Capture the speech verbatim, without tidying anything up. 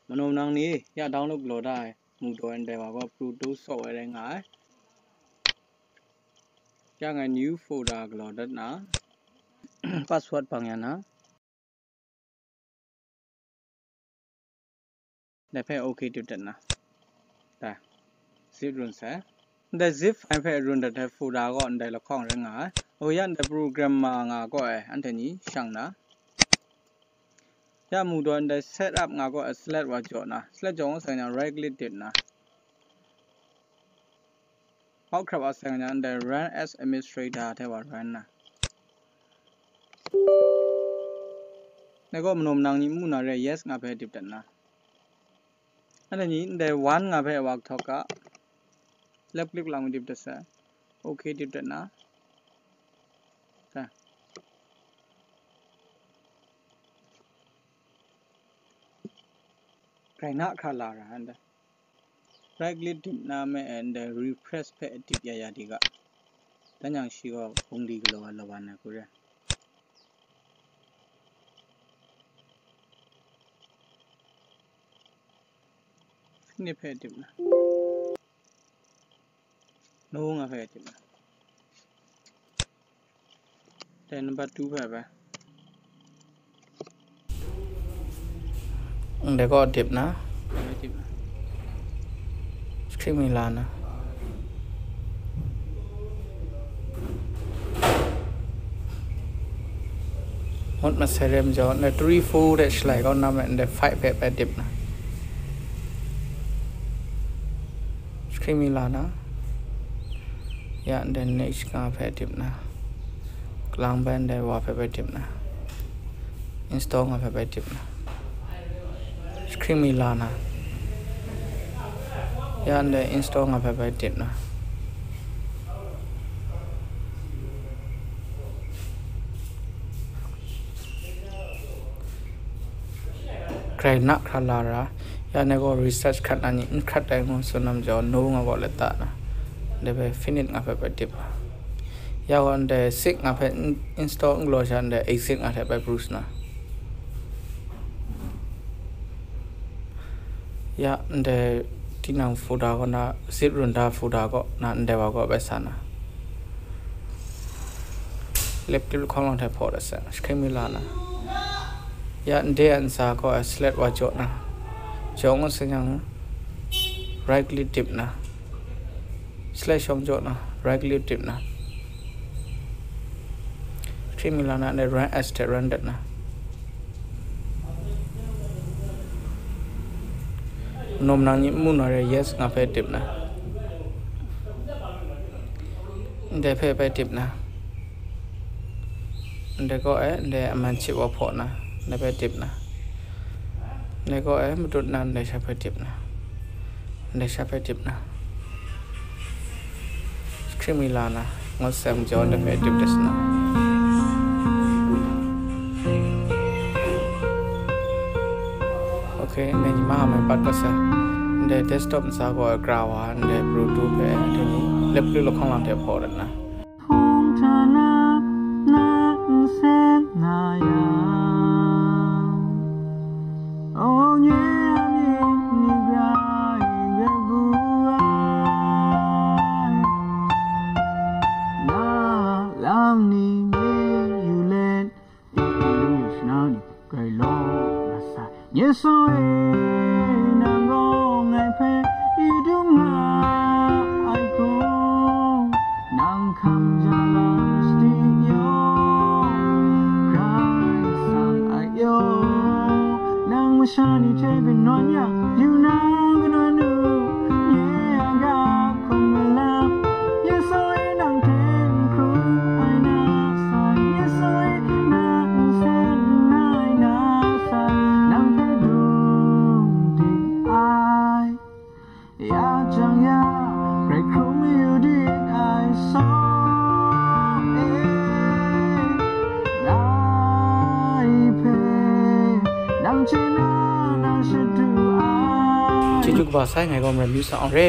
Manaw nang ni ya download galaw da ai, mu daw ai ndai wa gaw Pro Tools software rai nga ai. Ya ngai new folder galaw dat na, password bang ya na. Dai hpe OK dip dat na. Da, zip run sai. Ndai zip file hpe run dat ai folder gaw ndai lahkawng rai nga ai. O ya ndai program ma nga gaw ai, anhte ni shang na. Ya mu daw ndai set up nga gaw ai select wa jaw na. Select jaw ngu sai na right click dip na. Hkap a seng na ndai run as administrator hte wa run na. Dai gaw manaw manang ni n mu na re, yes nga hpe dip dat na. Anhte ni ndai one nga hpe wa htawk ga, left click lang dip dat sai, OK dip dat na. Da. Grai na hkra la ra ndai. Right click dip na me and refresh hpe dip ya ya di ga. Dan yang shi gaw bungli galaw ai lawan ai hku re. Finish hpe dip na. No nga hpe dip na. Then number two hpe bai. Ndai gaw dip na. Dip na. Screen mi la na. Ngut masai re majaw, ndai three four de shalai kau na me, ndai five hpe bai dip na. Screen mi la na. Ya, ndai next nga hpe dip na. Kalang bai ndai wa hpe bai dip na. Install nga hpe bai dip na. Screen mi la na. Ya, ndai install nga hpe bai dip na. Grai na hkra la ra, ya ndai gaw research hkrat na ni n hkrat ai ngu tsun na majaw, no nga gaw lata na, ndai hpe finish nga hpe bai dip. Ya gaw ndai six nga hpe in-, install n galaw sha, ndai exit nga hte bai brush na. Ya, ndai tinang folder gaw na, zip run da folder gaw na, ndai wa gaw bai sa na. Left click lahkawng lang hte hpaw dat sai, screen mi la na. Ya, ndai a ntsa gaw select wa jaw na. Jaw ngut sai yang, right click dip na. Select shawng jaw na, right click dip na. Screen mi la na, ndai run as hte run dat na. Manaw manang ni n mu na re, yes nga hpe dip na. Ndai hpe bai dip na. Ndai gaw e, ndai a man chip wa hpaw na, ndai hpe dip na. Ndai gaw e, matut na, ndai sha hpe dip na. Ndai sha hpe dip na. Screen mi la na, ngut sai majaw ndai hpe dip dat sai na. Ok, ndai ni ma mai pat kau sai. Ndai desktop ntsa gaw e kra wa, ndai Pro Tools hpe, ndai ni lep lu lahkawng lang hte hpaw dat na. Hpung hta na, na nsen na yang, o nye a myit ni grai grai bu ai, na lam ni nye yu let, Yu shana ni grai law na sai. Nye Yesu e, nang gaw ngai hpe i dum nga ai hku, nang hkam ja lam shadi yaw, Karai Kasang a yaw, nang masha ni hte kanawn yang, yu nang kanawn u, nye a ga hkum malam, Yesu e nang hte n hkrum ai na sai, Yesu e nang n sen n ai na sai, nang hpe dung ding ai. Ya jang ya, grai hkrum yu ding ai saw e, ngai hpe nang chye na, nang shadu ai. Chyeju kaba sai, ngai gaw maram yu sa awng re.